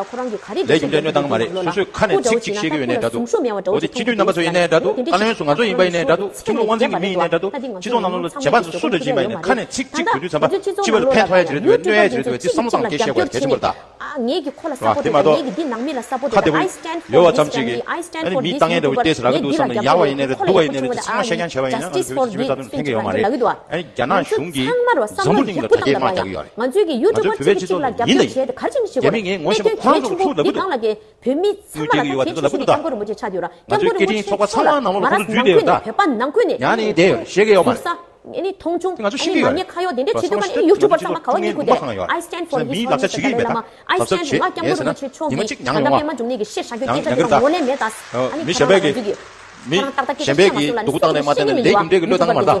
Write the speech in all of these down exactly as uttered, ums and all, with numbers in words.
ལ་ཁོ་རང་གི་ག་རེ་ལས་རྒྱུ་འབྲས་གནོད་སྟངས་མ་རེད། སོ་སོས་ཁ་ནས་ཚིག་གཅིག་བཤད་ཀྱི་ཡོད་ནའི་འདྲ་འདུག་འོ་དེ་སྤྱི་འཐུས་རྣམ་པ་ཚོ་ཡིན་ནའི་འདྲ་འདུག་བཀའ་བློན་སུ་ང་ཚོ་ཡིན་པ་ཡིན་ནའི་འདྲ་འདུག་སྤྱི་ཚོགས་ནང་ལོགས་ལ་བྱེད་པ་ཚོ་སུ་འདྲ་ཅིག་ཡིན་པ་ཡིན་ནའི་འདྲ་འདུག་སྤྱི་ཚོགས་ནང་ལོགས་ལ་བྱེད་པ་ཚོ་སུ་འདྲ་ཅིག་ཡིན་པ་ཡིན་ནའི་ཁ་ནས་ཚིག་གཅིག་གོ་དུས་ཙམ་པ་སྤྱི་པ་ལ་ཕན་ཐོགས་ཡ་ཅིག་རེད་འདུག་གནོད་ཡ་ཅིག་རེད་འདུག་ཅིག་བསམ་བློ་བཏང་སྐད་བཤད་དགོས་གལ་ཆེན་པོ་རེད་ད། ཨ། ངེད་ཀྱི་ཁོ་ལ་སཔོར་ཊི་དང་ངེད་ཀྱི་འདི་ནང་མི་ལ་སཔོར་ཊི་དང་། དེ་མ་གཏོགས་ཡོད་པ་ཙམ་ཅིག་གིས་ཨ་ནི་མི་བཏང་ཡས་འདྲ་བོ་བལྟས་ཟེར་ར་གི་འདུག་བསམ་ན་ཡག་པ་ཡིན་ནའི་རེད་སྡུག་པ་ཡིན་ནའི་རེད་ཚང་མ་བཤད་རྐྱང་བྱས་པ་ཡིན་ན་ང་ཚོ་བོད་པའི་སྤྱི་ཚོགས་ད་དུང་ཕན་གྱི་ཡོད་མ་རེད། ཨ་ནི་རྒྱ་ནག་གཞུང་གིས་འཛམ་བུ་གླིང་ལ་དྲ་རྒྱའི་དམག་རྒྱག་གི་ཡོད་རེད། ང་ཚོའི་གི་ཡུ་ཊུབ་པར་གཅིག་ལ་རྒྱབ་སྐྱོར་བྱས་ཏེ་ག་རེ་བྱས་ནས་བྱེད་དགོས་རེད། རྒྱ་མི་ངས་ངོ་ཤེས་པ་ཁོ་རང་ཚོ་ཁོ་ལ་བུ་འདུག་བོད་མི་ཚང་མ་ལ་ད་དེ་ཆུ་ཚོད་ཀྱི་ཡུ་ཝ་དེ་ཚོ་ལ་བུ་འདུག་ད། ང་ཚོའི་སྐད་འཕྲིན་ཚོགས་པ་ཚང་མ་ནང་ལོགས་ལ་ཁོ་ཚོ་འཛུལ་བསྡད་ཡོད་ད། བོད་པ་ནང་ཁུལ་ནས་ཡང་ནས་བསྡད་ཡོད་ཤེས་ཀྱི་ཡོད་མ་རེད། ཨ་ནི་ཐོང་ཆུང་ང་ཚོ་ཤེས་ཀྱི་ཡོད་རེད། ཁ་གཡོག་དེ་འདྲ་བྱེད་དུས་ཀ་ནས་ཡུ་ཊུབ་པར་ཚང་མ་ག་བ་ངེས་ཁུ་དེ། I stand for his holiness Dalai Lama། I stand for སྐྱབས་མགོན་རིན་པོ་ཆེ་མཆོག་གི་ད་ལྟ་པད་མ་འབྱུང་གནས་ཀྱི་ཤེས་བྱ་རྒྱུད་སྐད་ཆ་ངོ་ལས་མེད་ད། ཨ་ནི་ཁྱེད་རང་རང་ཚོ་གི་མི་གཞན་པ་གི་མི་གཞན་པ་གི་སྡུག་ཏང་ནས་མ་བསྟན་ན་ལས་རྒྱུ་འབྲས་ཀྱི་བློས་བཏང་མ་རེད་ད།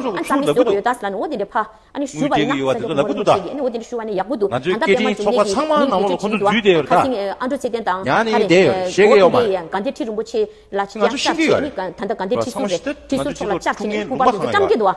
ཚང་ཚོ་ཨ་ནི་རྩ་མེད་བཟོ་དགོས་ཡོད་ད་ཟེར་ལབ་ནས་འོ་དེ་འདྲ་ཕ། ཨ་ནི་ཞུ་བ་ཡིན་ན་ས་ཆ་ཡོད་པ་དེ་ཚོ་ལབ་གི་འདུག་ད། ཨ་ནི་འོ་དེ་འདྲ་ཞུ་བ་ནི་ཡག་པོ་འདུག་ང་ཚོའི་སྐད་འཕྲིན་ཚོགས་པ་ཚང་མ་ནང་ལོགས་ལ་ཁོ་ཚོ་འཛུལ་བསྡད་ཡོད་རེད་ད། ཁ་སང་ཨ་འགྲོ་ཚེ་བརྟན་དང་ཡང་ནི་ཁ་རེ་ཡིན་དེ་ཡོད་ཤེས་ཀྱི་ཡོད་མ་རེད། དགའ་ལྡན་ཁྲི་རིན་པོ་ཆེ་ལ་ང་ཚོ་ཤེས་ཀྱི་ཡོད་རེད། ད་ལྟ་དགའ་ལྡན་ཁྲི་ཟུར་རེད། ཁྲི་ཟུར་ཚོགས་ལ་བཅར་བྱས་ནས་སྐུ་པར་དེ་ཚོ་བཀྲམ་གྱི་འདུག་ཨ།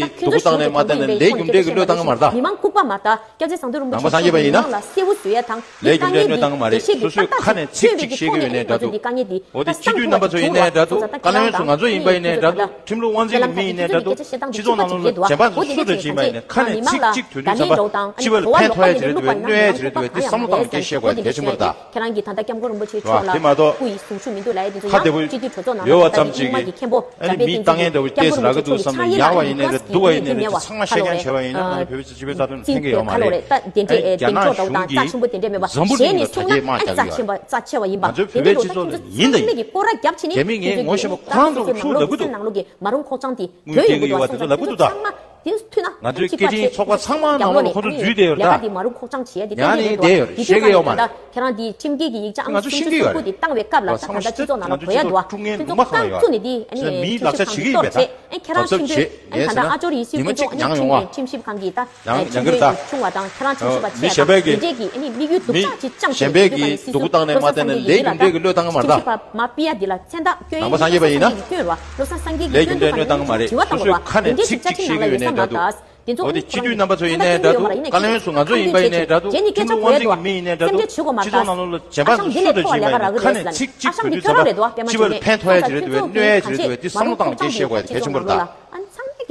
གིས་སྡུག་པོ་བཏང་ནས་མ་བསྡད་ན་ལས་རྒྱུ་འབྲས་ཀྱི་བློས་བཏང་གི་མ་རེད་ད། མི་མང་ལྐུགས་པ་མ་ད། སྐྱབས་རྗེ་ཟམ་གདོང་རིན་པོ་ཆེ་ནང་པ་སངས་རྒྱས་པ་ཡིན་ན། མི་མང་ལ་གསལ་བོ་བཟོ་ཡ་དང་། ལས་རྒྱུ་འབྲས་བློས་བཏང་གི་མ་རེད། སོ་སོས་ཁ་ནས་ཚིག་གཅིག་བཤད་ཀྱི་ཡོད་ནའི་འདྲ་འདུག་འོ་དེ་སྤྱི་འཐུས་རྣམ་པ་ཚོ་ཡིན་ནའི་འདྲ་འདུག་བཀའ་བློན་ཚོ་ང་ཚོ་ཡིན་པ་ཡིན་ནའི་འདྲ་འདུག་ཁྲིམས་ལུགས་དབང་འཛིན་གྱི་མི་ཡིན་ནའི་འདྲ་འདུག་སྤྱི་ཚོགས་ནང་ལོགས་ལ་བྱམས་པ་སུ་འདྲ་ཞིག་ཡིན་པ་ཡིན་ནའི་ཁ་ནས་ཚིག་གཅིག་དུས་དུས་བྱམས་པ་སྤྱི་པར་ཕན་ཐོགས་ཡ་ཅིག་རེད་འདུག་བས། གནོད་ཡ་ཅིག་རེད་འདུག་བས། འདི་བསམ་བློ་བཏང་ནས་སྐད་ཆ་བཤད་དགོས་ཡ་གལ་ཆེན་པོ་རེད་ད། ཁྱེད་རང་གིས་ད་ལྟ་སྐྱབས་མགོན་རིན་པོ་ཆེ་མཆོག་ལ་སྐུ་ཡི་གཟུངས་གཞུག་མི་འདུག་ལབ་ཡ་དེ་ཚོ་ཡང་སྤྱི་འཐུས་གྲོས་ཚོགས་ནང་ལ་ད་ལྟ་སྙིང་མ་གི་མཁན་པོ་འཇམ་དཔལ་བསྟན་འཛིན་སྐྱབས་མགོན་རིན་པོ་ཆེ་མཆོག་ཕྱག་ལས་གནང་བའི་སྐབས་སུ་ཕྱག་ཡིག་དང་ཕྱག་ལེན་འདྲ་བོ་བལྟས་ཟེར་ལབ་ཀྱི་འདུག་བསམ་ནས་ཡག་པ་ཡིན་ནའི་རེད་སྡུག་པ་ཡིན་ནའི་རེད་ཚང་མ་བཤད་མཁན་བྱས་པ་ཡིན་ན་ང་ཚོ་བོད་པའི་སྤྱི་པའི་རྩ་དོན་མཁྱེན་གྱི་ཡོད་མ་རེད། ཨ་རྒྱ་ནག་གཞུང་གིས་འཛམ་བུ་གླིང་ལ་ད་རྒྱས་དམག་རྒྱག་གི་ཡོད་རེད། ཁྱེད་རྣམ་པ་ཚོ་བོད་པའི་སྤྱི་ཚོགས་ལ་ཡིན་དང་ཡིན་ད་ཡིན་པ་རྩ་ཆེ་བ་ཡིན་པ་ང་ཚོའི་དེ་བོད་པའི་འདྲ་འགྲོ་སྤྱི་ཚོགས་ཁྱེད་ཚོ་ཚང་མ་གི་སྐོར་ར་རྒྱབ་བྱས་ནས་མི་ངས་ངོ་ཤེས་པ་ཁོ་རང་ཚོ་གི་ཚུར་ལབ་གི་འདུག་ནང་ལོགས་ཀྱི་མ་རུང་ཁོག་ཅང་དེ་དངུལ་སྐྱེལ་གྱི་ཡོད་པ་དེ་ཚོ་ལབ་གི་འདུག་ད། ཚང་མ་དེ་ཚོ་མཐུན་ན་ང་ཚོའི་སྐད་འཕྲིན་ཚོགས་པ་ཚང་མ་ནང་ལོགས་ལ་ཁོ་ཚོ་འཛུལ་བསྡད་ཡོད་རེད་ད། ལས་ཀ་དེ་མ་རུང་ཁོག་ཅང་བྱེད་ཡ་དེ་ཡང་ནས་བསྡད་ཡོད་རེད་ཤེས་ཀྱི་ཡོད་མ་རེད། ཁྱེད་རང་དེ་ཁྲིམས་འགལ་གྱི་ཡིག་ཆ་ཨང་སུམ་ཅུ་སོ་དགུ་དེ་བཏང་བའི་སྐབས་ལ་ད་ད་ལྟ་སྤྱི་ཚོགས་ནང་ལ་གོ་ཡ་འདུག་བ། ཁྱོད་ཚོ་རྐང་བཙུགས་ནས་དེ་ཨ་ནི་ཁྲིམས་ཞིབ་ཁང་གིས་གཏོར་བྱས་ཨ་ཁྱེད་རང་ཁྲིམས་དཔོན་ཨ་ནི་ད་ལྟ་ཨ་ཅོར་ཡེ་ཤེས་ཕུན་ཚོགས་ཨ་ནི་ཁྲིམས་ཁྲིམས་ཞིབ་ཁང་གིས་ད་ཁྲིམས་དཔོན་ཆུང་བ་དང་ཁྱེད་རང་ཁྲིམས་ཞིབ་པ་ཆེ་བ་དེ་འདྲས་ཀྱི་ཨ་ནི་དམིགས་ཡུལ་སྡུག་ཅག་ཅིག་བཅངས་བྱས་འདུག་ག་ནི་སྲིད་འཛིན་ཁྲིམས་ཞིབ་པ་མ་པི་ཡ་དེ་ལ་མཚན་རྟགས་བཀོད་ཡོད་འདུག་ག་ནི་སྲིད་འཛིན་ཁྲིམས་ཞིབ་པ་མ་པི་ཡ་དེ་ལ་མཚན་རྟགས་བཀོད་ཡིན་བློ་བཟང་སེང་གེ་གིས་བསྐྱོན་རོགས། བློ་བཟང་སེང་གེ་གིས་བསྐྱོན་དུས་ག་ནི་དྲི་བ་བཏང་གི་མ་རེད། སོ་སོས་ཁ་ནས་ཚིག་གཅིག་བཤད་ཀྱི་ཡོད་ནའི་འདྲ་འདུག་འོ་དེ་སྤྱི་འཐུས་རྣམ་པ་ཚོ་ཡིན་ནའི་འདྲ་འདུག་བཀའ་བློན་ཚོ་ང་ཚོ་ཡིན་པ་ཡིན་ནའི་འདྲ་འདུག་ཁྲིམས་ལུགས་དབང་འཛིན་གྱི་མི་ཡིན་ནའི་འདྲ་འདུག་སྤྱི་ཚོགས་ནང་ལོགས་ལ་བྱམས་པ་སུ་འདྲ་ཞིག་ཡིན་པ་ཡིན་ནའི་ཁ་ནས་ཚིག་གཅིག་དུས་དུས་བྱམས་པ་སྤྱི་པར་ཕན་ཐོགས་ཡ་ཅིག་རེད་འདུག་བས་གནོད་ཡ་ཅིག་རེད་འདུག་བས་འདི་བསམ་བློ་བཏང་ནས་སྐད་ཆ་བཤད་དགོས་ཡ་དེ་གལ་ཆེན་པོ་རེད་ད།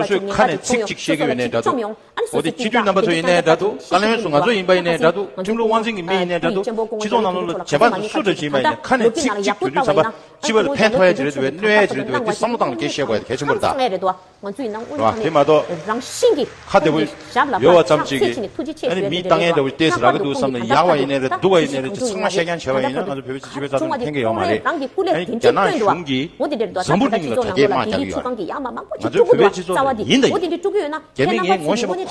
སོ་སོའི་ཁ་ནས་ཚིག་གཅིག་བཤད་ཀྱི་ཡོད་ནའི་འདྲ་འདུག་འོ་དེ་སྤྱི་འཐུས་རྣམ་པ་ཚོ་ཡིན་ནའི་འདྲ་འདུག་བཀའ་བློན་ཚོ་ང་ཚོ་ཡིན་པ་ཡིན་ནའི་འདྲ་འདུག་ཁྲིམས་ལུགས་དབང་འཛིན་གྱི་མི་ཡིན་ནའི་འདྲ་འདུག་སྤྱི་ཚོགས་ནང་ལོགས་ལ་བྱེད་པ་ནི་སུ་འདྲ་ཞིག་ཡིན་པ་ཡིན་ནའི་ཁ་ནས་ཚིག་གཅིག་བརྒྱུད་ནས་ཚང་མ་སྤྱི་པ་ལ་ཕན་ཐོགས་ཡ་ཅིག་རེད་འདུག་བས་གནོད་ཡ་ཅིག་རེད་འདུག་བས་དེ་བསམ་བློ་བཏང་ནས་སྐད་བཤད་དགོས་ཡ་དེ་གལ་ཆེན་པོ་རེད་ད། ང་ཚོ་ཡིན་ན་དངོས་གནས་ཁ་བདེ་པོ་ཡོད་པ་ཙམ་གཅིག་གིས་ཨ་ནི་མི་ལྟ་མཁན་འདྲ་བོ་ཏོག་ཙམ་རག་གི་འདུག་བསམ་ན་ཡག་པ་ཡིན་ནའི་རེད་སྡུག་པ་ཡིན་ནའི་རེད་ཅེས་ཚང་མ་བཤད་མཁན་བྱས་པ་ཡིན་ན་ང་ཚོ་བོད་པའི་སྤྱི་པའི་རྩ་དོན་ལ་ཕན་གི་ཡོད་མ་རེད། ཨ་ནི་རྒྱ་ནག་གཞུང་གིས་འཛམ་བུ་གླིང་ལ་དྲ་རྒྱའི་དམག་རྒྱག་གི་ཡོད་རེད། ང་ཚོ་བོད་པའི་སྤྱི་ཚོགས་ལ་ཡིན་ད་ཡིན། རྒྱ་མི་ངས་ངོ་ཤེས་པ་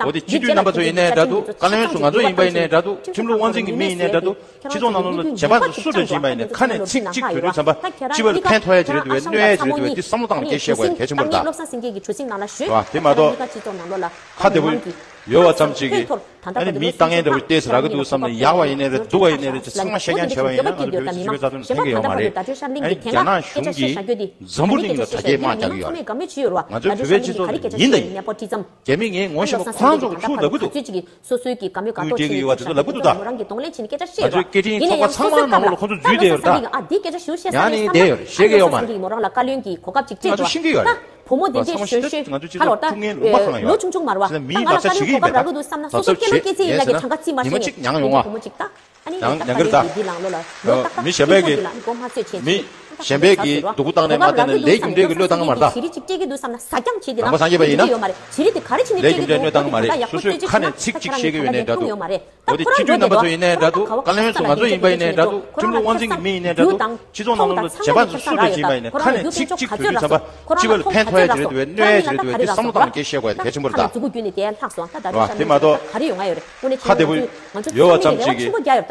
འོ་དེ་སྤྱི་འཐུས་རྣམ་པ་ཚོ་ཡིན་ནའི་འདྲ་འདུག་བཀའ་བློན་ཚོ་ང་ཚོ་ཡིན་པ་ཡིན་ནའི་འདྲ་འདུག་ཁྲིམས་ལུགས་དབང་འཛིན་གྱི་མི་ཡིན་ནའི་འདྲ་འདུག་སྤྱི་ཚོགས་ནང་ལོགས་ལ་བྱེད་པ་ཚོ་སུ་འདྲ་ཞིག་ཡིན་པ་ཡིན་ནའི་ཁ་ནས་ཚིག་གཅིག་བརྗོད་དུས་ཙམ་པ་སྤྱི་པ་ལ་ཕན་ཐོགས་ཡ་ཅིག་རེད་འདུག་བས་གནོད་ཡ་ཅིག་རེད་འདུག་བས་འདི་བསམ་བློ་བཏང་ནས་སྐད་བཤད་དགོས་ཡ་གལ་ཆེན་པོ་རེད་ད། རེད་བ། དེ་མ་གཏོགས་ཁ་བདེ་པོ་ཡོད་བ་ཙམ་ཅིག་གིས་ཨ་ནི་མི་ལྟ་མཁན་འདྲ་བོ་བལྟས་ཟེར་རག་གི་འདུག་བསམ་ནས་ཡག་བ་ཡིན་ནའི་རེད་སྡུག་བ་ཡིན་ནའི་རེད་ཚང་མ་བཤད་རྐྱང་བྱས་པ་ཡིན་ན་ང་ཚོ་བོད་པའི་སྤྱི་ཚོགས་ཡིན་ད། རྒྱ་ནག་གཞུང་གིས་འཛམ་བུ་གླིང་ལ་ད་དུང་ཤར་གླིང་གི་ཐད་ན་སྐད་ཆ་བཤད་བཞག་རྒྱུ་དེ་ང་ཚོ་བོད་པའི་སྤྱི་ཚོགས་ཡིན་ནའི་ཡག་མ་རྒྱག་གི་ཡོད་རེད། ཨ་ནི་རྒྱ་ནག་གཞུང་གིས་འཛམ་བུ་གླིང་ལ་དྲག་སྐྱེད་མ་རྒྱག་གི་ཡོད་རེད། རྒྱ་མི་ངས་ངོ་ཤེས་པ་ཁོ་རང་ཚོ་གིས་ཚུར་ལབ་གི་འདུག་སོ་སོའི་གི་བཀའ་མོལ་ག་ཐོག་ཕྱིན་ནས་སྐད་ཆ་བཤད་རོགས་ཡིན་ན་མོ་རང་གི་གདོང་ལེན་བྱས་ནས་སྐད་ཆ་བཤད་རོགས། ཡིན་ན་ཡང་སོ་སོའི་སྐད་ཆ་ཡིན་ཁོག་པ་ཚང་མ་ནང་ལོགས་ལ་ཁོ་ཚོ་འཛུལ་བསྡད་ཡོད་རེད་ད། ཡང་ནི་བསྡད་ཡོད་རེད་བཤད་གི་ཡོད་མ་རེད། མོ་རང་ལ་བཀའ་བློན་གྱི་གོ་སྐབས་ཅིག་སྤྲད་འགྲོ་ང་ཚོ་ཤེས་ཀྱི་ཡོད་རེད། བུ་མོ་དེ་འདྲས་ཤོད་ཤོད་ཧ་ལོ་ད་ལོ་ཆུང་ཆུང་མ་རེད་བ། ད་ང་རང་ལ་ཁ་ལོ་ཁོག་པ་རག་གི་འདུག་བསམ་ན་སོ་སོ་སྐྱེ་བོ་སྐྱེ་ཚེ་ཡིན་ལ་གི་གྲངས་ཀ་རྩིས་མ་ཤེས་ནས་ཉི་མ་གཅིག་ཉང་ཡོང་བ། བུ་མོ་གཅིག་ད་ཨ་ནི་ད་ལྟ་ལས་ཀྱི་འབྲས་ཀྱི་ལང་ལོ་ལ་ལོ་ཏག་ཏག་མི་གཞན་པས་ཀྱི་མི་གཞན་པས་ཀྱི་སྡུག་པོ་བཏང་ནས་མ་བསྡད་ནས་ལས་ཀྱི་འབྲས་ཀྱི་བློས་བཏང་གི་མ་རེད་ད། བྱི་རིལ་གཅིག་སྤྲད་ཀྱི་འདུག་བསམ་ན་ཟ་རྐྱང་བྱེད་དེ་ན་ནང་པ་སངས་རྒྱས་པ་ཡིན་ན་ཡོད་མ་རེད། བྱི་རིལ་དེ་ག་རེ་བྱས་ནས་སྤྲད་ཀྱི་འདུག་བསམ་ན་ད་ལྟ་ལས་ཀྱི་འབྲས་བློས་བཏང་གི་མ་རེད། སོ་སོས་ཁ་ནས་ཚིག་གཅིག་བཤད་ཀྱི་ཡོད་ནའི་འདྲ་འདུག་འོ་དེ་སྤྱི་འཐུས་རྣམ་པ་ཚོ་ཡིན་ནའི་འདྲ་འདུག་བཀའ་བློན་ཚོ་ང་ཚོ་ཡིན་པ་ཡིན་ནའི་འདྲ་འདུག་ཁྲིམས་ལུགས་དབང་འཛིན་གྱི་མི་ཡིན་ནའི་འདྲ་འདུག་སྤྱི་ཚོགས་ནང་ལོགས་ལ་བྱེད་པ་ཚོ་སུ་འདྲ་ཞིག་ཡིན་པ་ཡིན་ནའི་ཁ་ནས་ཚིག་གཅིག་བརྗོད་དུས་ཙམ་པ་སྤྱི་པ་ལ་ཕན་ཐོགས་ཡ་ཅིག་རེད་འདུག་བས་གནོད་ཡ་ཅིག་རེད་འདུག་བས་འདི་བསམ་བློ་བཏང་ནས་སྐད་བཤད་དགོས་ཡ་དེ་གལ་ཆེན་པོ་རེད་ད། རེད་བ། དེ་མ་གཏོགས་ཁ་བདེ་པོ་ཡོད་བ་ཙམ་ཅིག་གིས་ཨ་ནི་ད་ལྟ་ལས་ཀྱི་འབྲས་བློས་བཏང་གི་མ་རེད།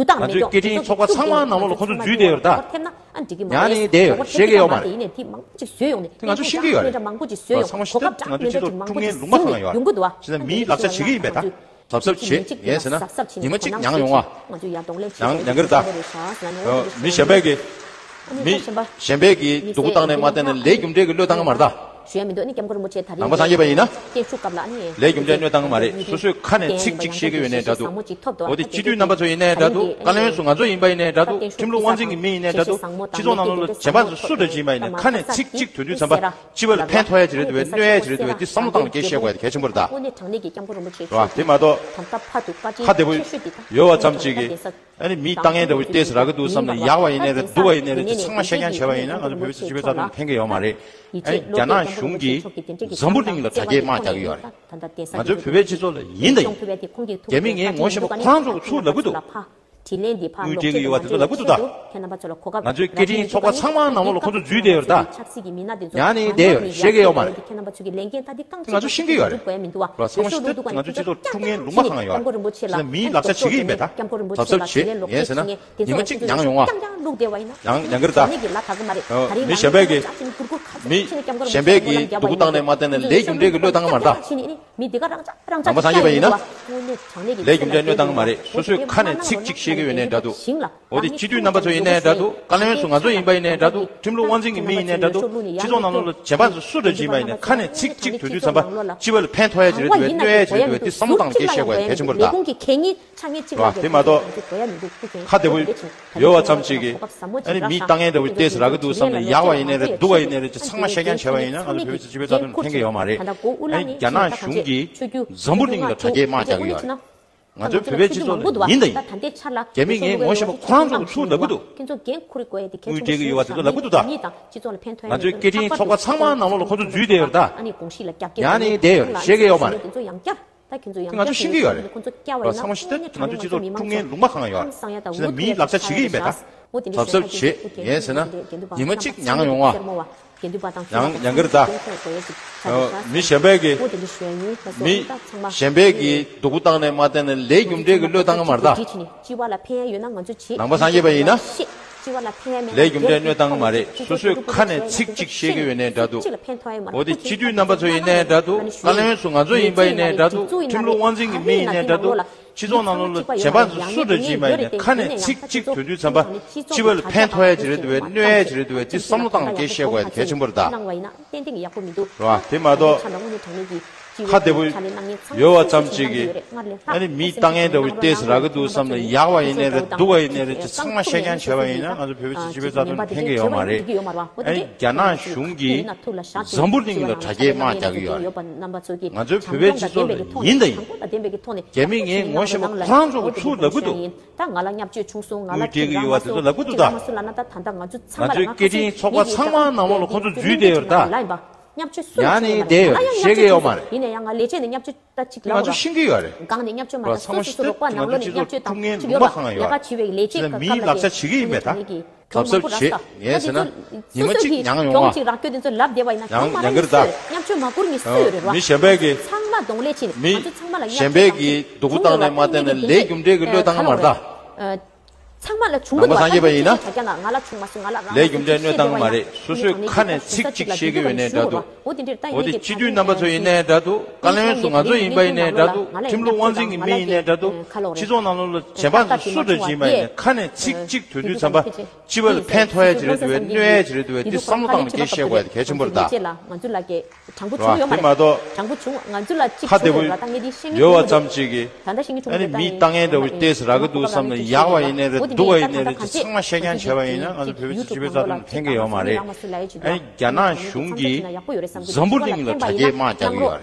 རྒྱུ་དང་ང་ཚོའི་སྐད་འཕྲིན་ཚོགས་པ་ཚང་མ་ནང་ལོགས་ལ་ཁོང་ཚོ་འཛུལ་བསྡད་ཡོད་རེད་ད། ཡང་ནི་བསྡད་ཡོད་རེད། བཤད་ཀྱི་ཡོད་མ་རེད། དེ་ཡིན་ནས་དེ་མང་པོ་ཅིག་བཟོས་ཡོང་ནས་དེ་ང་ཚོ་ཤེས་ཀྱི་ཡོད་རེད། ཚང་མ་ཤེས་ཏེ་ང་ཚོ་སྤྱི་ཚོགས་ཀྱི་ཐུགས་ངན་ལུང་པ་གང་ཡོད་རེད། ཡོང་གི་འདུག་བ། བྱས་ཙང་མིའི་ལག་ཆ་བྱེད་ཀྱི་ཡིན་པས་ད། གཟབ་གཟབ་བྱེད། ཡིན་ཟེར་ན་ཉི་མ་གཅིག་མྱངས་ཡོང་བ། ཡང་ཡང་གི་རེད་ད། མི་གཞན་པས་ཀྱི་མི་གཞན་པས་ཀྱི་སྡུག་པོ་བཏང་ནས་མ་བསྟན་ནས་ལས་རྒྱུ་འབྲས་ཀྱི་བློས་བཏང་གི་མ་རེད་ད། ཞུ་ཡ་མི་འདུག་ཨ་ནི་སྐྱབས་མགོན་རིན་པོ་ཆེ་ད་རེས་ནང་པ་སངས་རྒྱས་པ་ཡིན་ན། བརྟན་བཞུགས་སྐབས་ལ་ཨ་ནི། ལས་རྒྱུ་འབྲས་གནོད་བཏང་གི་མ་རེད། སོ་སོའི་ཁ་ནས་ཚིག་གཅིག་བཤད་ཀྱི་ཡོད་ནའི་འདྲ་འདུག་འོ་དེ་སྤྱི་འཐུས་རྣམ་པ་ཚོ་ཡིན་ནའི་འདྲ་འདུག་བཀའ་བློན་སུ་ང་ཚོ་ཡིན་པ་ཡིན་ནའི་འདྲ་འདུག་ཁྲིམས་ལུགས་དབང་འཛིན་གྱི་མི་ཡིན་ནའི་འདྲ་འདུག་སྤྱི་ཚོགས་ནང་ལོགས་ལ་བྱེད་པ་ཚོ་སུ་འདྲ་ཅིག་ཡིན་པ་ཡིན་ནའི་ཁ་ནས་ཚིག་གཅིག་དོན་དུས་ཙམ་པ་སྤྱི་པ་ལ་ཕན་ཐོགས་ཡ་ཅིག་རེད་འདུག་བས་གནོད་ཡ་ཅིག་རེད་འདུག་བས་འདི་བསམ་བློ་བཏང་ནས་སྐད་བཤད་དགོས་ཡ་དེ་གལ་ཆེན་པོ་རེད་ད། དེ་མ་གཏོགས་ཁ་བདེ་པོ་ཡོད་བ་ཙམ་ཅིག་གིས། ཨ་ནི་མིའི་ལྟ་ངན་འདྲ་བོ་ཏོག་ཙམ་རག་གི་འདུག་བསམ་ནས་ཡག་པ་ཡིན་ནའི་རེད་སྡུག་པ་ཡིན་ནའི་རེད་ཚང་མ་བཤད་རྐྱང་བྱས་པ་ཡིན་ན་ང་ཚོ་བོད་པའི་སྤྱི་པའི་རྩ་དོན་ལ་ཕན་གྱི་ཡོད་མ་རེད། ཨ་ནི་རྒྱ་ནག་གཞུང་གིས་འཛམ་བུ་གླིང་ལ་དྲ་རྒྱའི་དམག་རྒྱག་གི་ཡོད་རེད། ང་ཚོའི་བོད་པའི་སྤྱི་ཚོགས་ལ་ཡིན་དང་ཡིན། རྒྱ་མི་ངན་ངོ་ཤེས་པ་ཁོ་རང་ཚོ་གིས་ཚུར་ལབ་གི་འདུག་དངུལ་སྤྲད་གི་ཡོད་པ་དེ་ཚོ་ལབ་གི་འདུག་ད། ང་ཚོའི་སྐད་འཕྲིན་ཚོགས་པ་ཚང་མ་ནང་ལོགས་ལ་ཁོ་ཚོ་འཛུལ་བསྡད་ཡོད་རེད་ད། ཡང་ནི་བསྡད་ཡོད་རེད་བཤད་ཀྱི་ཡོད་མ་རེད། ང་ཚོ་ཤེས་ཀྱི་ཡོད་རེད། ཚང་མ་ཤེས་ཀྱི་ཡོད་རེད། ང་ཚོའི་སྤྱི་ཚོགས་ཐུགས་ངན་ལུང་པ་གང་ཡོད་རེད། མིའི་ལག་ཆ་བྱེད་ཀྱི་ཡིན་པས་ད། གཟབ་གཟབ་བྱེད་ཡིན་ཟེར་ན། ཉི་མ་གཅིག་མྱངས་ཡོང་བ། ཡང་ཡང་གི་རེད་ད། མི་གཞན་པས་ཀྱི། མི་གཞན་པས་ཀྱི་སྡུག་པོ་བཏང་ནས་མ་བསྟན་ནས་ལས་རྒྱུ་འབྲས་ཀྱི་བློས་བཏང་གི་མ་རེད་ད། ནང་པ་སངས་རྒྱས་པ་ཡིན་ན། ལས་རྒྱུ་འབྲས་གནོད་བཏང་གི་མ་རེད། སོ་སོའི་ཁ་ནས་ཚིག་གཅིག་བཤད་ཀྱི་ཡོད་ནའི་འདྲ་འདུག་འོ་དེ་སྤྱི་འཐུས་རྣམ་པ་ཚོ་ཡིན་ནའི་འདྲ་འདུག་བཀའ་བློན་ཚོ་ང་ཚོ་ཡིན་པ་ཡིན་ནའི་འདྲ་འདུག་ཁྲིམས་ལུགས་དབང་འཛིན་གྱི་མི་ཡིན་ནའི་འདྲ་འདུག་སྤྱི་ཚོགས་ནང་ལོགས་ལ་བྱེད་པ་ཚོ་སུ་འདྲ་ཅིག་ཡིན་པ་ཡིན་ནའི་ཁ་ནས་ཚིག་གཅིག་དོན་དུས་ཙམ་པ་སྤྱི་པ་ལ་ཕན་ཐོགས་ཡ་ཅིག་རེད་འདུག་བས་གནོད་ཡ་ཅིག་རེད་འདུག་བས་དེ་བསམ་བློ་བཏང་ནས་སྐད་ཆ་བཤད་དགོས་ཡ་གལ་ཆེན་པོ་རེད་ད། རེ་སྐུལ་གྱི་གད་སྙིགས་ཆ་ངེས་གཅིག་ལ་བ་དེ་མ་གཏོགས་ཡོད་བ་ཙམ་ཅིག་གིས་ཨ་ནི་མིའི་ལྟ་ངན་འདྲ་བོ་ཏོག་ཙམ་རག་གི་འདུག་བསམ་ནས་ཡག་པ་ཡིན་ནའི་རེད་སྡུག་པ་ཡིན་ནའི་རེད་ཅེས་ཚང་མ་བཤད་རྐྱང་བྱས་པ་ཡིན་ན་ང་ཚོ་བོད་པའི་སྤྱི་པའི་རྩ་དོན་ལ་ཕན་གྱི་ཡོད་མ་རེད། ཨ་ནི་རྒྱ་ནག་གཞུང་གིས་འཛམ་བུ་གླིང་ལ་དྲ་རྒྱའི་དམག་རྒྱག་གི་ཡོད་རེད། ང་ཚོའི་བོད་པའི་སྤྱི་ཚོགས་ཡིན་དང་ཡིན། རྒྱ་མི་ངན་ངོ་ཤེས་པ་ཁོ་རང་ཚོ་ཚུར་ལབ་གི་འདུག་དངུལ་སྤྲད་གི་ཡོད་པ་དེ་ཚོ་ལབ་གི་འདུག་ད། ང་ཚོའི་སྐད་འཕྲིན་ཚོགས་པ་ཚང་མ་ནང་ལོགས་ལ་ཁོ་ཚོ་འཛུལ་བསྡད་ཡོད་རེད་ད། ཡང་ནི་བསྡད་ཡོད་རེད་བཤད་གི་ཡོད་མ་རེད། ང་ཚོ་ཤེས་ཀྱི་ཡོད་རེད། ཚང་མ་ཤེས་ཏེ་ང་ཚོའི་སྤྱི་ཚོགས་ཐུགས་ངན་ལུང་པ་གང་ཡོད་རེད། ཟེར་ན་མིའི་ལག་ཆ་བྱེད་ཀྱི་ཡིན་པས་ད། གཟབ་གཟབ་བྱེད་ཡིན་ཟེར་ན། ཉི་མ་གཅིག་མྱངས་ཡོང་བ། ཡང་ཡང་གི་རེད་ད། མི་གཞན་པས་ཀྱི། མི་གཞན་པས་ཀྱི་སྡུག་པོ་བཏང་ནས་མ་བསྟན་ནས་ལས་རྒྱུ་འབྲས་ཀྱི་བློས་བཏང་གི་མ་རེད་ད། ནང་པ་སངས་རྒྱས་པ་ཡིན་ན། ལས་རྒྱུ་འབྲས་གནོད་བཏང་གི་མ་རེད། སོ་སོའི་ཁ་ནས་ཚིག་གཅིག་བཤད་ཀྱི་ཡོད་ནའི་འདྲ་འདུག་འོ་དེ་སྤྱི་འཐུས་རྣམ་པ་ཚོ་ཡིན་ནའི་འདྲ་འདུག་བཀའ་བློན་ཚོ་ང་ཚོ་ཡིན་པ་ཡིན་ནའི་འདྲ་འདུག་ཁྲིམས་ལུགས་དབང་འཛིན་གྱི་མི་ཡིན་ནའི་འདྲ་འདུག་སྤྱི་ཚོགས་ནང་ལོགས་ལ་བྱེད་པ་ཚོ་སུ་འདྲ་ཅིག་ཡིན་པ་ཡིན་ནའི་ཁ་ནས་ཚིག་གཅིག་དོན་དུས་ཙམ་པ་སྤྱི་པ་ལ་ཕན་ཐོགས་ཡ་ཅིག་རེད་འདུག་བས་གནོད་ཡ་ཅིག་རེད་འདུག་བས་འདི་བསམ་བློ་བཏང་ནས་སྐད་བཤད་དགོས་ཡ་གལ་ཆེན་པོ་རེད་ད། རེད་བ། དེ་མ་གཏོགས་ཁ་བདེ་པོ་ཡོད་པ་ཙམ་ཅིག་གིས་ཨ་ནི་མིའི་ལྟ་ངན་འདྲ་བོ་ཏོག་ཙམ་རག་གི་འདུག་བསམ་ནས་ཡག་པ་ཡིན་ནའི་རེད་སྡུག་པ་ཡིན་ནའི་རེད་ཅེས་ཚང་མ་བཤད་རྐྱང་བྱས་པ་ཡིན་ན་ང་ཚོ་བོད་པའི་སྤྱི་པའི་རྩ་དོན་ཕན་གྱི་ཡོད་མ་རེད། ཨ་ནི་རྒྱ་ནག་གཞུང་གིས་འཛམ་བུ་གླིང་ལ་དྲ་རྒྱའི་དམག་རྒྱག་གི་ཡོད་རེད། ང་ཚོའི་བོད་པའི་སྤྱི་ཚོགས་ལ་ཡིན་དང་ཡིན། རྒྱ་མི་ངན་ངོ་ཤེས་པ་ཁོ་རང་ཚོ་གིས་ཚུར་ལབ་གི་འདུག་དངུལ་སྤྲད་ཀྱི་ཡོད་པ་དེ་ཚོ་ལབ་གི་འདུག་ད། ང་ཚོའི་སྐད་འཕྲིན་ཚོགས་པ་ཚང་མ་ནང་ལོགས་ལ་ཁོ་ཚོ་འཛུལ་བསྡད་ཡོད་རེད་ད། བརྙས་བཅོས་སུ་ཡང་ནི་བྱས་ཡོད་མ་རེད། བསྡད་ཡོད་ང་ལ་ཡང་བཤད་ཀྱི་ཡོད་མ་རེད། ཡིན་ན་ཡང་ང་ལས་བྱེད་ནས་བརྙས་བཅོས་ད་ཅིག་ལབ་ང་ཚོ་རོགས། ཤེས་ཀྱི་ཡོད་རེད། སྒང་ནས་བརྙས་བཅོས་མ་བཏང་སོ་སོ་སོ་རོགས་པ་ནང་ལོགས་ནས་བརྙས་བཅོས་དང་ཅིག་ཡོད་རེད། ལས་བྱེད་ཀྱི་ལས་ཀ་བྱེད་པའི་ལས་བྱེད་ཀྱི་སྐབས་ལ་ཡག་པ་བྱེད་པའི་ཡིན་པས་ད། མིའི་ལག་ཆ་བྱེད་ཀྱི་ཡིན་པས་ད། གཟབ་གཟབ་བྱེད་ངས་ཟེར་ན། ཉི་མ་གཅིག་མྱངས་ཡོང་བ། ཡང་ཡང་འགྱུར་ད། མི་གཞན་པས་ཀྱིས་སྡུག་པོ་བཏང་ནས་མ་བལྟས་ན་ལས་རྒྱུ་འབྲས་ཀྱི་བློས་བཏང་གི་མ་རེད་ད། ཚང་མ་ལ་བྱུང་གི་འདུག་བ། ད་ངེད་ཀྱི་ཡིན་ན། ལས་རྒྱུ་འབྲས་གནོད་བཏང་གི་མ་རེད། སོ་སོས་ཁ་ནས་ཚིག་གཅིག་བཤད་ཀྱི་ཡོད་ནའི་འདྲ་འདུག་འོ་དེ་སྤྱི་འཐུས་རྣམ་པ་ཚོ་ཡིན་ནའི་འདྲ་འདུག་བཀའ་བློན་ཚོ་ང་ཚོ་ཡིན་པ་ཡིན་ནའི་འདྲ་འདུག་ཁྲིམས་ལུགས་དབང་འཛིན་གྱི་མི་ཡིན་ནའི་འདྲ་འདུག་སྤྱི་ཚོགས་ནང་ལོགས་ལ་གཞན་པ་ཚོ་སུ་འདྲ་ཞིག་ཡིན་པ་ཡིན་ནའི་ཁ་ནས་ཚིག་གཅིག་ཐོན་དུས་ཙམ་པ། སྤྱི་པ་ལ་ཕན་ཐོགས་ཡ་ཅིག་རེད་འདུག་བས་གནོད་ཡ་ཅིག་རེད་འདུག་བས་འདི་བསམ་བློ་བཏང་ནས་སྐད་ཆ་བཤད་དགོས་ཡ་དེ་གལ་ཆེན་པོ་རེད་ད། དྲང་པོ་བྱུང་ཡོད་མ་རེད། དྲང་པོ་བྱུང་ང་ཚོ་ལ་གཅིག་ཁ་བདེ་པོ་ཡོད་པ་ད་ངས་འདི་ཤེས་ངེས་ཡོད་པ་ཙམ་ཅིག་གིས། ད་ལྟ་ཤེས་ངེས་བྱུང་ཨ་ནི་མི་ལྟ་མཁན་འདྲ་བོ་ཏོག་ཙམ་རག་གི་འདུག་བསམ་ན་ཡག་པ་ཡིན་ནའི་རེད་སྡུག་པ་ཡིན་ནའི་རེད་ཅེས་ཚང་མ་བཤད་རྐྱང་བྱས་པ་ཡིན་ན་ང་ཚོ་བོད་པའི་སྤྱི་པའི་རྩ་དོན་ལ་ཕན་གི་ཡོད་མ་རེད། ཨ་ནི་རྒྱ་ནག་གཞུང་གིས་འཛམ་བུ་གླིང་ལ་དྲག་སྐྱེད་དམག་རྒྱག་གི་ཡོད་རེད།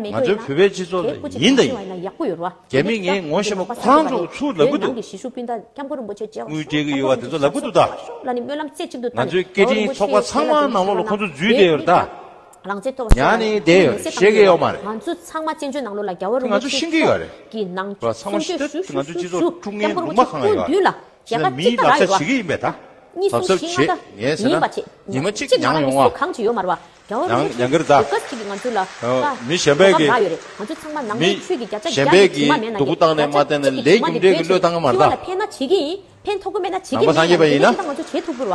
ང་ཚོའི་བོད་པའི་སྤྱི་ཚོགས་ལ་ཡིན་དང་ཡིན་པ་ཅིག་རྒྱ་མི་ངས་ངོ་ཤེས་པ་ཁོ་རང་ཚོ་ཚུར་ལབ་གི་འདུག་དངུལ་སྤྲད་གི་ཡོད་པ་དེ་ཚོ་ལབ་གི་འདུག་ད། ང་ཚོའི་སྐད་འཕྲིན་ཚོགས་པ་ཚང་མ་ནང་ལོགས་ལ་ཁོ་ཚོ་འཛུལ་བསྡད་ཡོད་རེད་ད། ཡང་ནི་བསྡད་ཡོད་རེད་བཤད་གི་ཡོད་མ་རེད། ང་ཚོ་ཚང་མ་བཙན་བྱོལ་ནང་ལོགས་ལ་རྒྱལ་བ་རིན་པོ་ཆེ་ང་ཚོ་ཤེས་ཀྱི་ཡོད་རེད། གི་ནང་ཚང་མ་ཤེས་ཐུབ་ང་ཚོ་སྤྱི་ཚོགས་དཀྲུག་མཁན་ལུང་པ་གང་ཡོད། མདུན་ལ་ཡ་ག་མིའི་ལག་ཆ་བྱེད་ཀྱི་ཡིན་པས་ད། གཉིས་གསུམ་བཞི་ལྔ་ད་ཡིན་པ་བྱེད། གཉིས་གཅིག་ཉག་ཡོང་བ། གང་ཅི་ཡོད་མ་རེད་བ། རྒྱལ་བ་རིན་པོ་ཆེ་གི་ང་ཚོ་ལ་མི་གཞན་པས་ཀྱི་མི་གཞན་པས་ཀྱི་སྡུག་པོ་བཏང་ནས་མ་བལྟས་ན་ལས་རྒྱུ་འབྲས་ཀྱི་བློས་བཏང་གི་མ་རེད་ད། ཕན་ཐོགས་ཀྱི་མེད་ན་བྱེད་ཀྱི་ཡིན། ཕན་ཐོགས་ཀྱི་མེད་ན་བྱེད་ཐུབ་ཀྱི་རེད་བ། ལས་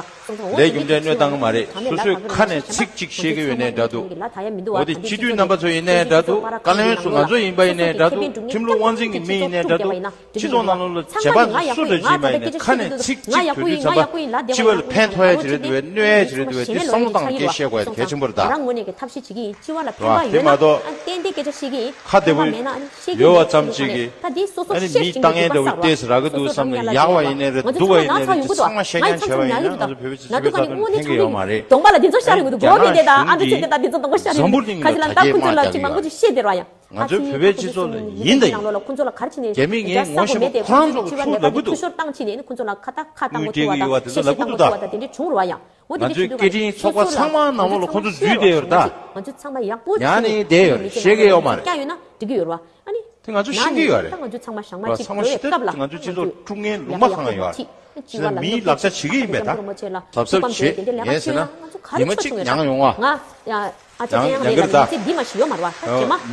རྒྱུ་འབྲས་གནོད་བཏང་གི་མ་རེད། སོ་སོས་ཁ་ནས་ཚིག་གཅིག་བཤད་ཀྱི་ཡོད་ནའི་འདྲ་འདུག་འོ་དེ་སྤྱི་འཐུས་རྣམ་པ་ཚོ་ཡིན་ནའི་འདྲ་འདུག་བཀའ་བློན་ཚོ་ང་ཚོ་ཡིན་པ་ཡིན་ནའི་འདྲ་འདུག་ཁྲིམས་ལུགས་དབང་འཛིན་གྱི་མི་ཡིན་ནའི་འདྲ་འདུག་སྤྱི་ཚོགས་ནང་ལོགས་ལ་གཞན་པ་ཚོ་སུ་འདྲ་ཞིག་ཡིན་པ་ཡིན་ནའི་ཁ་ནས་ཚིག་གཅིག་ཐོན་དུས་ཙམ་པ་སྤྱི་པ་ལ་ཕན་ཐོགས་ཡ་ཅིག་རེད་འདུག་བས་གནོད་ཡ་ཅིག་རེད་འདུག་བས་དེ་བསམ་བློ་བཏང་སྐད་བཤད་དགོས་ཡ་གལ་ཆེན་པོ་རེད་ད། རང་ངོས་ནས་ཀྱི་ཐབས་ཤེས་བྱེད་ཀྱི་ཡིན། སྤྱི་པ་ལ་ཕན་པ་ཡོད་ན་ཏན་ཏན་སྐད་ཆ་བཤད་ཀྱི་ཡིན། ཁ་བདེ་པོ་ཡོད་པ་ཙམ་ཅིག་གིས་ཨ་ནི་མི་ལྟ་མཁན་འདྲ་བོ་ཏོག་ཙམ་རག་གི་འདུག་བསམ་ནས་ཡག་པ་ཡིན་ནའི་རེད་སྡུག་པ་ཡིན་ནའི་རེད་ཅེས་ཚང་མ་བཤད་རྐྱང་བྱས་པ་ཡིན་ན་ང་ཚོ་བོད་པའི་སྤྱི་ཚོགས་ཕན་ཐོགས་ཡོད་མ་རེད། གདོང་པ་ལ་འདི་ཚོ་ཤར་གི་འདུག་གོ་མི་དེ་དང་ཨ་ནི་ཚིག་དེ་དང་འདི་ཚོ་གདོང་པ་ཤར་གི་འདུག་ཁ་ཅིག་ལ་ད་ཁོ་ཚོ་ལ་ཅིག་མང་པོ་ཅིག་བཤད་བསྡད་ར་ཡང་། ང་ཚོའི་བོད་པའི་སྤྱི་ཚོགས་ལ་ཡིན་དང་ཡིན་རྒྱ་མི་ངས་ངོ་ཤེས་པ་ཁོ་རང་ཚོ་ཚུར་ལབ་གི་འདུག་དངུལ་སྤྲད་གི་ཡོད་པ་དེ་ཚོ་ལབ་གི་འདུག་ད། ང་ཚོའི་སྐད་འཕྲིན་ཚོགས་པ་ཚང་མ་ནང་ལོགས་ལ་ཁོ་ཚོ་འཛུལ་བསྡད་ཡོད་རེད་ད། ང་ཚོ་ཚང་མ་ཡག་པོ་ཡང་ནི་བསྡད་ཡོད་རེད་བཤད་གི་ཡོད་མ་རེད། ཀྱང་ཡོད་ན་འགྲིག་གི་ཡོད་རེད་བ། ཨ་ནི། དེ་ང་ཚོ་ཤེས་ཀྱི་ཡོད་རེད། ད་ང་ཚོ་ཚང་མ་ཞག་མ་གཅིག་འགྲོ་བའི་སྐབས་ལ་ང་ཚོ་སྤྱི་ཚོགས་དཀྲུག་མཁན་ལུང་པ་གང་ཡོད་རེད། ཟེར་ན་མིའི་ལག་ཆ་བྱེད་ཀྱི་ཡིན་པས་ད། གཟབ་གཟབ་བྱེད་ངས་ཟེར་ན་ཉི་མ་གཅིག་མྱངས་ཡོང་བ། ཡང་ཡང་གི་རེད་ད།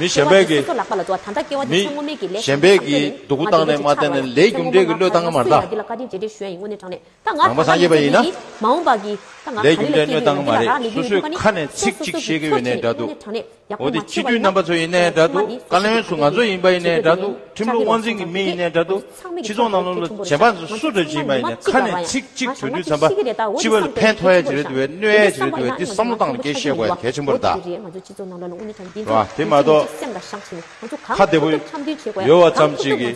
མི་གཞན་པས་ཀྱི་ཨ་ནི་སོ་སོ་ལག་པ་ལ་འཛུལ་བ་ད་ལྟ་སྐྱེ་བ་དེ་ཚང་་ངོ་མེད་ཀྱི་ལས་ཀ་བྱེད་ཀྱི་ཡོད་ནའི་དྲང་གནས་ད་ང་ད་ལྟ་སྐྱེ་བ་དེ་ཚང་ངོ་མེད་ཀྱི་ལས་ཀ་བྱེད་ཀྱི་ཡོད་ནའི་དྲང་གནས། ད་ང་ད་ལྟ་ལས་ཀྱི་འབྲས་གནོད་བཏང་གི་མ་རེད། སོ་སོའི་ཁ་ནས་ཚིག་གཅིག་བཤད་ཀྱི་ཡོད་ནའི་འདྲ་འདུག་འོ་དེ་སྤྱི་འཐུས་རྣམ་པ་ཚོ་ཡིན་ནའི་འདྲ་འདུག་བཀའ་བློན་ཚོ་ང་ཚོ་ཡིན་པ་ཡིན་ནའི་འདྲ་འདུག་ཁྲིམས་ལུགས་དབང་འཛིན་གྱི་མི་ཡིན་ནའི་འདྲ་འདུག་སྤྱི་ཚོགས་ནང་ལོགས་ལ་གཞན་པ་ཚོ་སུ་འདྲ་ཞིག་ཡིན་པ་ཡིན་ནའི་ཁ་ནས་ཚིག་གཅིག་ཐོན་དུས་ཙམ་པ་སྤྱི་པ་ལ་ཕན་ཐོགས་ཡ་ཅིག་རེད་འདུག་བས་གནོད་ཡ་ཅིག་རེད་འདུག་བས་འདི་བསམ་བློ་བཏང་ནས་སྐད་བཤད་དགོས་ཡ་གལ་ཆེན་པོ་རེད་ད། རེད་བ། དེ་མ་གཏོགས་ཁ་བདེ་པོ་ཡོད་པ་ཙམ་ཅིག་གིས་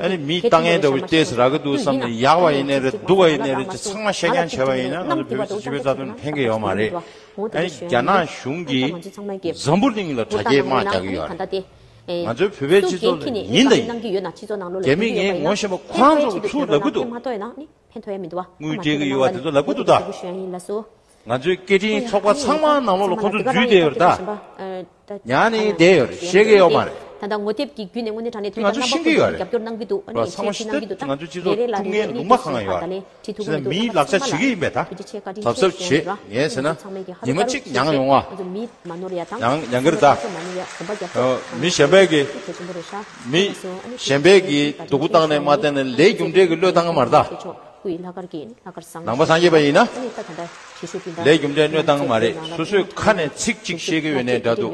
ཨ་ནི་མི་ལྟ་མཁན་འདྲ་བོ་ཏོག་ཙམ་རག་གི་འདུག་བསམ་ནས་ཡག་པ་ཡིན་ནའི་རེད་སྡུག་པ་ཡིན་ནའི་རེད་ཅེས་ཚང་མ་བཤད་རྐྱང་བྱས་པ་ཡིན་ན་ང་ཚོ་བོད་པའི་སྤྱི་པའི་རྩ་དོན་ཕན་གི་ཡོད་མ་རེད། ཨ་ནི་རྒྱ་ནག་གཞུང་གིས་འཛམ་བུ་གླིང་ལ་དྲག་སྐྱེད་དམག་རྒྱག་གི་ཡོད་རེད། ང་ཚོའི་བོད་པའི་སྤྱི་ཚོགས་ལ་ཡིན་དང་ཡིན་རྒྱ་མི་ངས་ངོ་ཤེས་པ་ཁོ་རང་ཚོ་ཚུར་ལབ་གི་འདུག་ཕན་ཐོགས་ཡ་མི་འདུག་བ། དངུལ་སྤྲད་གི་ཡོད་བ་དེ་ཚོ་ལབ་གི་འདུག་ད། ང་ཚོའི་སྐད་འཕྲིན་ཚོགས་པ་ཚང་མ་ནང་ལོགས་ལ་ཁོ་ཚོ་འཛུལ་བསྡད་ཡོད་རེད་ད། ཡང་ནི་བསྡད་ཡོད་རེད་བཤད་གི་ཡོད་མ་རེད། ད་ལྟ་ངོ་དེབ་ཀྱི་བརྒྱུད་ནས་དངོས་གནས་དྲང་གནས་དེ་ཚོ་རྣམ་པ་ཚོ་རྒྱབ་སྐྱོར་གནང་གི་འདུག་ཨ་ནི་ཚང་མ་ཤེས་ཐུབ་ང་ཚོ་སྤྱི་ཚོགས་དཀྲུག་མཁན་ལུང་པ་གང་ཡོད་རེད། ད་ལྟ་ལས་ཁྲིད་ཐུབ་ཀྱི་མི་འདུག་མིའི་ལག་ཆ་བྱེད་ཀྱི་ཡིན་པས་ད། གཟབ་གཟབ་བྱེད་ངས་ཟེར་ན་ཉི་མ་གཅིག་མྱངས་ཡོང་བ། མི་གཞན་པས་ཀྱི་མི་གཞན་པས་ཀྱི་སྡུག་པོ་བཏང་ནས་མ་བལྟས་ན་ལས་རྒྱུ་འབྲས་ཀྱི་བློས་བཏང་གི་མ་རེད་ད། སྐུའི་ལྷག་དཀར་གྱི་ལྷག་དཀར་བཟང་ནང་པ་སངས་རྒྱས་པ་ཡིན་ན། ཨ་ནི་ད་ད་ལྟ་ཞེ་ཤུ་སྤུན་ཟླ་ལས་རྒྱུ་འབྲས་གནོད་བཏང་གི་མ་རེད། སོ་སོའི་ཁ་ནས་ཚིག་གཅིག་བཤད་ཀྱི་ཡོད་ནའི་འདྲ་འདུག་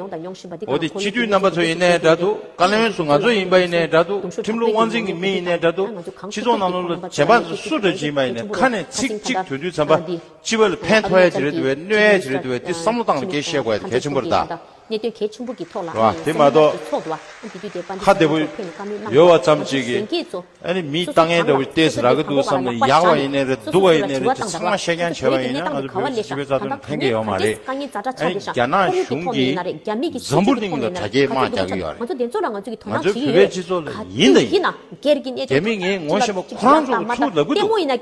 འོ་དེ་སྤྱི་འཐུས་རྣམ་པ་ཚོ་ཡིན་ནའི་འདྲ་འདུག་བཀའ་བློན་ཚོ་ང་ཚོ་ཡིན་པ་ཡིན་ནའི་འདྲ་འདུག་ཁྲིམས་ལུགས་དབང་འཛིན་གྱི་མི་ཡིན་ནའི་འདྲ་འདུག་སྤྱི་ཚོགས་ནང་ལོགས་ལ་གཞན་པ་ཚོ་སུ་འདྲ་ཅིག་ཡིན་པ་ཡིན་ནའི་ཁ་ནས་ཚིག་གཅིག་ཐོན་དུས་ཙམ་པ་སྤྱི་པ་ལ་ཕན་ཐོགས་ཡ་ཅིག་རེད་འདུག་བས་གནོད་ཡ་ཅིག་རེད་འདུག་བས་དེ་བསམ་བློ་བཏང་ནས་སྐད་བཤད་དགོས་ཡ་དེ་གལ་ཆེན་པོ་རེད་ད། གནད་དོན་གལ་ཆེན་པོ་གི་ཐོག་ལ་རེད་བ། དེ་མ་གཏོགས་ཚོགས་འདུ་བ་དེ་དུས་དེ་པ་འདི་ཁ་བདེ་པོ་ཕེབས་ནས་བཀའ་མོལ་གནང་ཡོད་པ་ཙམ་ཞིག་གིས་ཨ་ནི་མིའི་ལྟ་ངན་འདྲ་བོ་ཏོག་ཙམ་རག་གི་འདུག་བསམ་ནས་ཡག་པ་ཡིན་ནའི་རེད། སྡུག་པ་ཡིན་ནའི་རེད། དེ་ཚང་མ་བཤད་རྐྱང་བྱས་པ་ཡིན་ན་ང་ཚོ་བོད་མི་སྤྱི་པའི་རྩ་དོན་ཕན་གྱི་ཡོད་མ་རེད། ཨ་ནི་རྒྱ་ནག་གཞུང་གིས་འཛམ་བུ་གླིང་ལ་དྲ་རྒྱའི་དམག་རྒྱག་གི་ཡོད་རེད། ང་ཚོ་བོད་པའི་སྤྱི་ཚོགས་ལ་ཡིན་ན་རེད། རྒྱ་མི་ངས་ངོ་ཤེས་པ་ཁོ་རང་ཚོ་ཚུར་ལབ་གི་འདུག་དངུལ་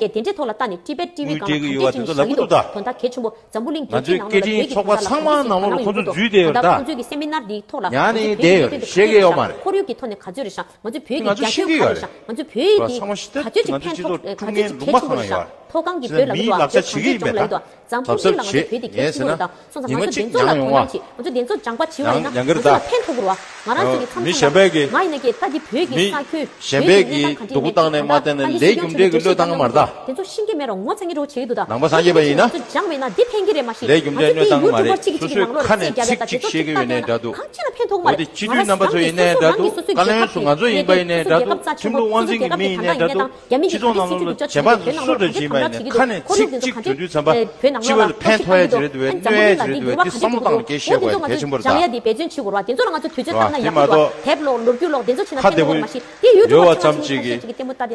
སྤྲད་གི་ཡོད་པ་དེ་ཚོ་ལབ་གི་འདུག་ད། དོན་དག་གལ་ཆེན་པོ་འཛམ་བུ་གླིང་རྒྱལ་སྤྱིའི་ནང་ལ་བོད་པའི་ཚོགས་པ་ཚང་མ་ནང་ལོགས་ལ་ཁོང་ཚོ་འཛུལ་བསྡད་ཡོད་རེད་ད། ཁོང་ཚོའི་གི་སེ་མི་ནར་འདིའི་ཐོག་ལ་ང་ནི་ཡིན་བསྡད་ཡོད་རེད། བཤད་གི་ཡོད་མ་རེད། ཁོར་ཡུག་གི་ཐོག་ནས་ག་ཚོད་རེད་ཤག་ང་ཚོའི་བོད་ཀྱི་ང་ཚོ་རྒྱ་ཤེས་ཁྱོན་གི་ཡོད་ག་རེད་རེད་ཤག་ང་ཚོའི་བོད་ཀྱི་ག་ཚོད་ཅིག་ཕན་ཐོགས་ག་ཚོད་ཅིག་ཕན་ཐོགས་ག་རེད་ཤག་མཐོ་སྒང་གི་བོད་ལ་གི་ཐོག་ག་ཚོད་ཅིག་གལ་ཆེན་པོ་རེད་ཤག་མཐོ་སྒང་གི་བོད་ལ་གི་ཐོག་འཛམ་བུ་གླིང་ལ་ང་ཚོ་བོད་དེ་གལ་ཆེན་པོ་རེད་ད། སོང་ཙང་ང་ཚོ་དེ་ཚོ་ལ་དོ་སྣང་བྱེད། ང་ཚོ་དེ་ཚོ་སྦྱང་པ་བྱེད་པ་ཡིན་ན་ང་ཚོ་ལ་ཕན་ཐོགས་རེད་བ། ང་རང་ཚོ་གི་མཚམས་མཚམས་ལ་ང་ཡིན་ན་ཀྱེ་ད་འདི་བོད་ཀྱི་ས་ཁུལ་བོད་ཀྱི་ས་ཁུལ་གཞན་པའི་གི་སྡུག་པོ་བཏང་ནས་མ་བསྟན་ནས་ལས་རྒྱུ་འབྲས་ཀྱི་བློས་བཏང་གི་མ་རེད་ད། དེ་ཚོ་ཤེས་ཀྱི་མེད་རུང་ངོ་ཚ་ངེས་འགྲོ་བྱེད་ཀྱི་འདུག་ད། ནང་པ་སངས་རྒྱས་པ་ཡིན་ན་ང་ཚོ་སྦྱང་བ་ཡིན་ན་འདི་ཕན་གྱི་རེད་མ་གཞི། ལས་རྒྱུ་འབྲས་བློས་བཏང་གི་མ་རེད། སོ་སོའི་ཁ་ནས་ཚིག་གཅིག་བཤད་ཀྱི་ཡོད་ནའི་འདྲ་འདུག་གང་ཅི་ལ་ཕན་ཐོགས་མ་རེད། འོ་དེ་སྤྱི་འཐུས་རྣམ་པ་ཚོ་ཡིན་ནའི་འདྲ་འདུག་བཀའ་བློན་སུ་ང་ཚོ་ཡིན་པ་ཡིན་ནའི་འདྲ་འདུག་ཁྲིམས་ལུགས་དབང་འཛིན་གྱི་མི་ཡིན་ནའི་འདྲ་འདུག་སྤྱི་ཚོགས་ནང་ལོགས་ལ་གཞན་པ་སུ་རེ་བྱེད་པ་ཡིན་ནའི་ཁ་ནས་ཚིག་གཅིག་བརྗོད་དུས་ཙམ་པ་སྤྱི་པ་ལ་ཕན་ཐོགས་ཡ་ཅིག་རེད་འདུག་བས་གནོད་ཡ་ཅིག་རེད་འདུག་བས་དེ་བསམ་བློ་བཏང་ནས་སྐད་ཆ་བཤད་དགོས་ཡ་གལ་ཆེན་པོ་རེད་ད། ཡ་དེ་འབད་བརྩོན་བྱེད་དགོས་ར། དེ་ཚོ་ལ་ང་ཚོ་དུས་ཚོད་བཏང་ན་ཡག་པོ་འདུག་དེབ་ཀློག་ལོ་རྒྱུས་ཀློག་དེ་ཚོ་བྱས་ན་ཕན་ཐོགས་མ་རེད་མ་གཞི། དེ་ཡོད་དུས་ཡོད་པ་ཙམ་ཅིག་གིས་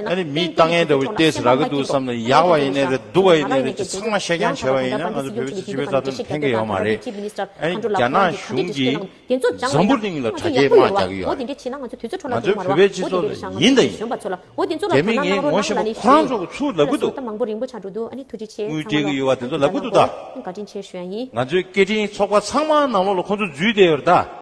ཨ་ནི་མིའི་ལྟ་ངན་འདྲ་བོ་ཏོག་ཙམ་རག་གི་འདུག་བསམ་ནས་ཡག་པ་ཡིན་ནའི་རེད། སྡུག་པ་ཡིན་ནའི་རེད། དེ་ཚང་མ་བཤད་རྐྱང་བྱས་པ་ཡིན་ན་ང་ཚོ་བོད་མི་སྤྱི་པའི་རྩ་དོན་ཕན་གྱི་ཡོད་མ་རེད། ཨ་ནི་རྒྱ་ནག་གཞུང་གིས་འཛམ་བུ་གླིང་ལ་དྲ་རྒྱའི་དམག་རྒྱག་གི་ཡོད་རེད། ང་ཚོ་བོད་མི་སྤྱི་ཚོགས་ལ་ཡིན་ད་ཡིན་ཞུ་བ་ཚོ་ལ། འོ་དེ་ཚོ་ལ་དོ་སྣང་གནང་རོགས་གནང་ལ་ནི་ཞུ་ཡིན། རྒྱ་མི་ངས་ངོ་ཤེས་པ་ཁོ་རང་ཚོ་ཚུར་ལབ་གི་འདུག་མང་པོ་རིན་པོ་ཆེ་འགྲོ་འདུག་ཨ་ནི་ཐུགས་རྗེ་ཆེ། དངུལ་སྤྲད་གི་ཡོད་པ་དེ་ཚོ་ལབ་གི་འདུག་ད། བཀའ་དྲིན་ཆེ་ཞུ་ཡ་ཡིན། ང་ཚོའི་སྐད་འཕྲིན་ཚོགས་པ་ཚང་མ་ནང་ལོགས་ལ་ཁོ་ཚོ་འཛུལ་བསྡད་ཡོད་རེད་ད།